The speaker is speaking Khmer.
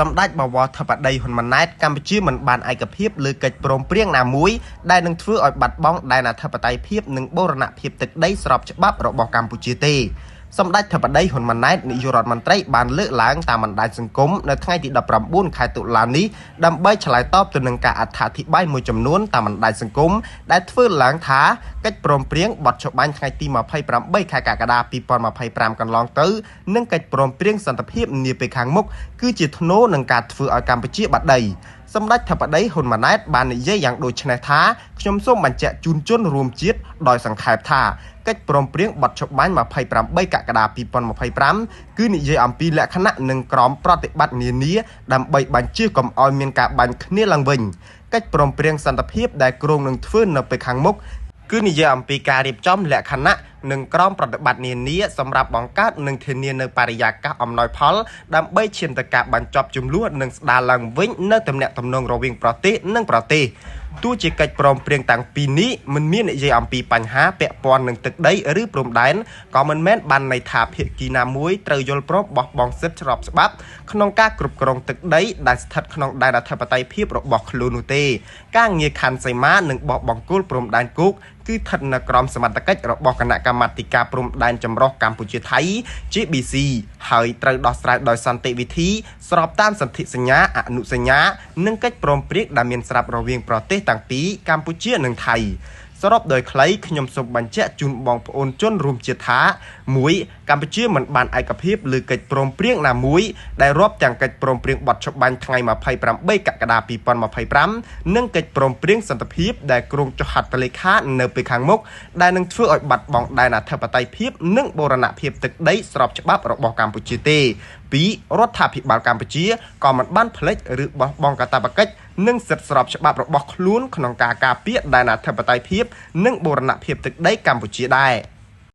សម្ដេចបវរធិបតីហ៊ុនម៉ាណែតកម្ពុជាមិនបានឯកភាពលើកិច្ចព្រមព្រៀងណាមួយដែលនឹងធ្វើឲ្យបាត់បង់ដែនអធិបតេយ្យភាពនិងបូរណភាពទឹកដីស្របច្បាប់របស់កម្ពុជាទេ។ សម្ដេចធិបតីហ៊ុនម៉ាណែតនាយករដ្ឋមន្ត្រីបានលើកឡើងតាមបណ្ដាញសង្គមនៅថ្ងៃទី19ខែតុលានេះដើម្បីឆ្លើយតបទៅនឹងការអត្ថាធិប្បាយមួយចំនួនតាមបណ្ដាញសង្គមដែលធ្វើឡើងថាកិច្ចព្រមព្រៀងបទច្បាញ់ថ្ងៃទី28ខែកក្កដា2025កន្លងទៅនិងកិច្ចព្រមព្រៀងសន្តិភាពនាពេលខាងមុខគឺជាថ្នូរនឹងការធ្វើឲ្យកម្ពុជាបាត់ដី។ សម្ដេចធិបតីហ៊ុនម៉ាណែតបាននិយាយយ៉ាងដូចនេះថាខ្ញុំសូមបញ្ជាក់ជូនជនរួមជាតិដោយសង្ខេបថាកិច្ចព្រមព្រៀងបទច្បាញ់28កក្កដា2025គឺនិយាយអំពីលក្ខណៈនិងក្រមប្រតិបត្តិនានាដើម្បីបញ្ជៀសកុំឲ្យមានការបាញ់គ្នាឡើងវិញ។ កិច្ចព្រមព្រៀងសន្តិភាពដែលគ្រោងនឹងធ្វើនៅពេលខាងមុខគឺនិយាយអំពីការរៀបចំលក្ខណៈនិងក្រមប្រតិបត្តិនានាសម្រាប់បង្កើតនិងធានានូវបរិយាកាសអំណោយផលដើម្បីឈានទៅការបញ្ចប់ជម្លោះនិងស្ដារឡើងវិញនូវទំនាក់ទំនងរវាងប្រទេសនិងប្រទេស។ ទោះជាកិច្ចព្រមព្រៀងតាំងពីនេះមិនមាននិយាយអំពីបញ្ហាពាក់ព័ន្ធនឹងទឹកដីឬព្រំដែនក៏មិនមែនបានន័យថាភាគីណាមួយត្រូវយល់ព្រមបោះបង់សិទ្ធិស្របច្បាប់ក្នុងការគ្រប់គ្រងទឹកដីដែលស្ថិតក្នុងដែនអធិបតេយ្យភាពរបស់ខ្លួននោះទេ។ ការងារខណ្ឌសីមានិងបោះបង្គោលព្រំដែនគោកគឺស្ថិតនៅក្រោមសមត្ថកិច្ចរបស់គណៈកម្មាធិការព្រំដែនចម្រុះកម្ពុជាថៃ JBC ហើយត្រូវដោះស្រាយដោយសន្តិវិធីស្របតាមសន្ធិសញ្ញាអនុសញ្ញានិងកិច្ចព្រមព្រៀងដែលមានស្រាប់រវាងប្រទេសទាំងពីរកម្ពុជានិងថៃ។ សរុបដោយខ្លីខ្ញុំសូមបញ្ជាក់ជូនបងប្អូនជនរួមជាតិថា1កម្ពុជាមិនបានឯកភាពលើកិច្ចព្រមព្រៀងណាមួយដែលរាប់ទាំងកិច្ចព្រមព្រៀងបទច្បាញ់ថ្ងៃ28កក្កដា2025និងកិច្ចព្រមព្រៀងសន្តិភាពដែលគ្រោងចុះហត្ថលេខានៅពេលខាងមុខដែលនឹងធ្វើឲ្យបាត់បង់ដែនអធិបតេយ្យភាពនិងបូរណភាពទឹកដីស្របច្បាប់របស់កម្ពុជាទេ។ 2រដ្ឋាភិបាលកម្ពុជាក៏មិនបានផ្លិចឬបោះបង់កាតព្វកិច្ចនិងសិទ្ធិស្របច្បាប់របស់ខ្លួនក្នុងការការពារដែនអធិបតេយ្យភាពនិងបូរណភាពទឹកដីកម្ពុជាដែរ។